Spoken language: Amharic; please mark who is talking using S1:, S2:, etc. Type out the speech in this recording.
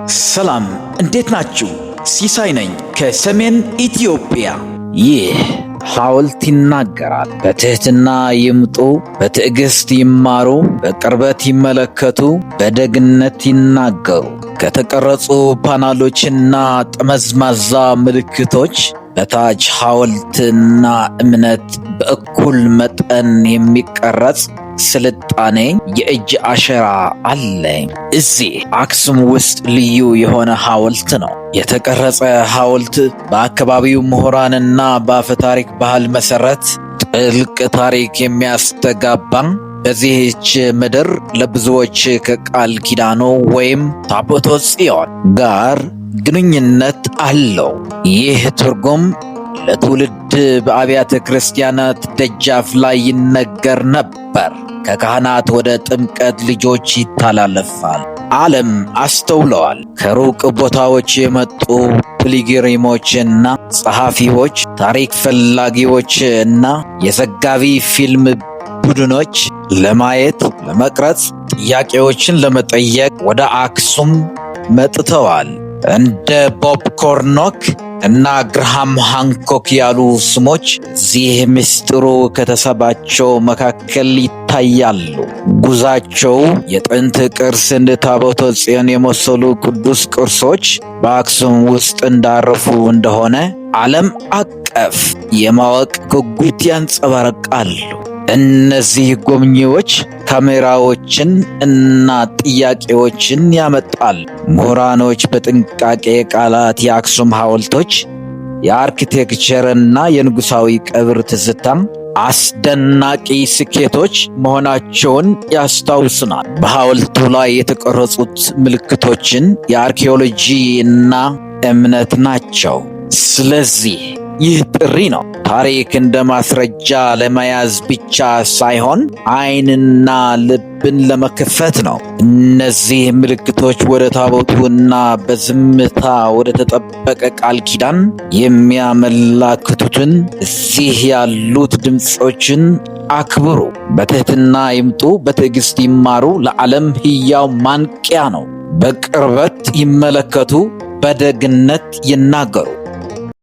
S1: ሰላም፣ እንዴት ናችሁ? ሲሳይ ነኝ ከሰሜን ኢትዮጵያ። ይህ ሐውልት ይናገራል። በትሕትና ይምጡ፣ በትዕግሥት ይማሩ፣ በቅርበት ይመለከቱ፣ በደግነት ይናገሩ። ከተቀረጹ ፓናሎችና ጠመዝማዛ ምልክቶች በታች ሐውልትና እምነት በእኩል መጠን የሚቀረጽ ስልጣኔ የእጅ አሸራ አለ። እዚህ አክሱም ውስጥ ልዩ የሆነ ሐውልት ነው። የተቀረጸ ሐውልት በአካባቢው ምሁራንና በአፈታሪክ ባህል መሠረት ጥልቅ ታሪክ የሚያስተጋባ፣ በዚህች ምድር ለብዙዎች ከቃል ኪዳኑ ወይም ታቦተ ጽዮን ጋር ግንኙነት አለው። ይህ ትርጉም ለትውልድ በአብያተ ክርስቲያናት ደጃፍ ላይ ይነገር ነበር። ከካህናት ወደ ጥምቀት ልጆች ይተላለፋል። ዓለም አስተውለዋል። ከሩቅ ቦታዎች የመጡ ፒልግሪሞችና ጸሐፊዎች፣ ታሪክ ፈላጊዎች እና የዘጋቢ ፊልም ቡድኖች ለማየት፣ ለመቅረጽ፣ ጥያቄዎችን ለመጠየቅ ወደ አክሱም መጥተዋል። እንደ ቦብ ኮርኖክ እና ግርሃም ሃንኮክ ያሉ ስሞች እዚህ ምስጢሩ ከተሰባቸው መካከል ይታያሉ። ጉዟቸው የጥንት ቅርስ እንደ ታቦተ ጽዮን የመሰሉ ቅዱስ ቅርሶች በአክሱም ውስጥ እንዳረፉ እንደሆነ ዓለም አቀፍ የማወቅ ጉጉት ያንጸባርቃሉ። እነዚህ ጎብኚዎች ካሜራዎችን እና ጥያቄዎችን ያመጣል። ምሁራኖች በጥንቃቄ ቃላት የአክሱም ሐውልቶች የአርኪቴክቸርና የንጉሣዊ ቀብር ትዝታም አስደናቂ ስኬቶች መሆናቸውን ያስታውሱናል። በሐውልቱ ላይ የተቀረጹት ምልክቶችን የአርኪኦሎጂ እና እምነት ናቸው። ስለዚህ ይህ ጥሪ ነው። ታሪክ እንደ ማስረጃ ለመያዝ ብቻ ሳይሆን ዓይንና ልብን ለመክፈት ነው። እነዚህ ምልክቶች ወደ ታቦቱና በዝምታ ወደ ተጠበቀ ቃል ኪዳን የሚያመላክቱትን እዚህ ያሉት ድምፆችን አክብሩ። በትሕትና ይምጡ፣ በትዕግሥት ይማሩ። ለዓለም ሕያው ማንቂያ ነው። በቅርበት ይመለከቱ፣ በደግነት ይናገሩ።